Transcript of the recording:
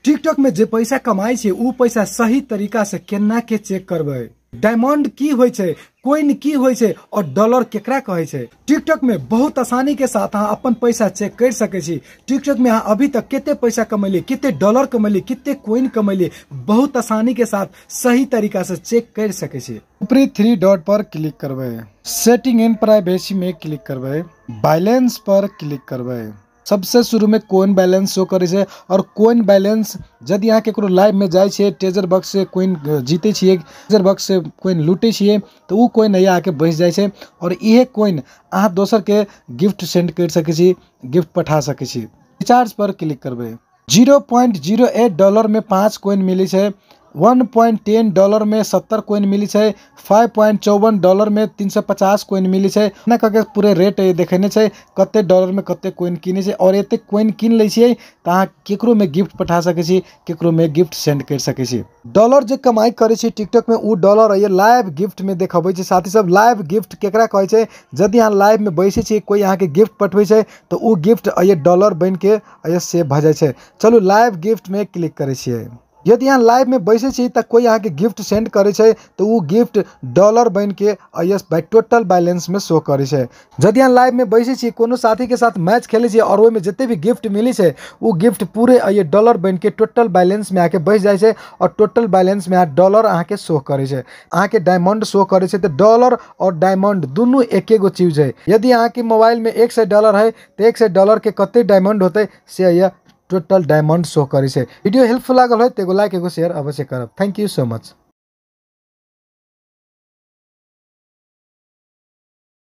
TikTok में जे पैसा कमाई छे उ पैसा सही तरीका से केना के चेक करबै, डायमंड की होय छै, कोइन की होय छै और डॉलर केकरा कहै छै। टिकटॉक में बहुत आसानी के साथ अहाँ अपन पैसा चेक कर सकै छी। टिकटॉक में अहाँ अभी तक कते पैसा कमैली, कते डॉलर कमैली, कते कोइन कमैली, बहुत आसानी के साथ सही तरीका से चेक कर सकै छी। ऊपरी 3 डॉट पर क्लिक करबै, सेटिंग एंड प्राइवेसी में क्लिक करबै, बैलेंस पर क्लिक करबै। सबसे शुरू में कोइन बैलेंस शो करे छै और कोइन बैलेंस यदि अहाँ केकरो लाइव में जाय छियै, ट्रेजर बॉक्स से कोइन जीते छियै, ट्रेजर बॉक्स से कोइन लूटे छियै तो उ कोइन यहाँ आके बचि जाइ छै और इहे कोइन अहाँ दोसर के गिफ्ट सेंड कर सकै छी, गिफ्ट पठा सकै छी। रिचार्ज पर क्लिक करबै, 0.08 डॉलर में 5 कोइन मिलै छै, 1.10 डॉलर में 70 कोइन मिली छै, 5.54 डॉलर में 350 कोइन मिली छै। एना कऽ के पूरे रेट देखेने छै कते डॉलर में कते कोइन किनै छै और एते कोइन किन लै छियै तऽ अहाँ केकरो में गिफ्ट पठा सकै छी, केकरो में गिफ्ट सेंड कर सकै छी। डॉलर जे कमाई करै छी टिकटॉक में उ डॉलर ये लाइव गिफ्ट में देखबै छै। साथी सब लाइव गिफ्ट केकरा कहै छै, यदि अहाँ लाइव में बैसै छी, कोई अहाँके गिफ्ट पठबै छै तऽ उ गिफ्ट ये डॉलर बनि के ये सेव भऽ जाइ छै। चलू लाइव गिफ्ट में क्लिक करै छियै। यदि अहाँ लाइव में बैसै छी तऽ कोई अहाँके गिफ्ट सेंड करै छै तऽ उ गिफ्ट डॉलर बनि के यस बाय टोटल बैलेंस में शो करै छै। यदि अहाँ लाइव में बैसै छी, कोनो साथी के साथ मैच खेलै छी और ओहिमे जते भी गिफ्ट मिलै छै उ गिफ्ट पूरे ये डॉलर बनि के टोटल बैलेंस में आके बैस जाइ छै और टोटल बैलेंस में डॉलर अहाँके शो करै छै, अहाँके डायमंड शो करै छै। तऽ डॉलर और डायमंड दुनू एके गो चीज है। यदि अहाँके मोबाइल में 100 डॉलर है तऽ 100 डॉलर के कते डायमंड होतै से यह टोटल डायमंड शो करै छै। वीडियो हेल्पफुल लागल हो तो एगो लाइक एगो शेयर अवश्य करब। Thank you so much.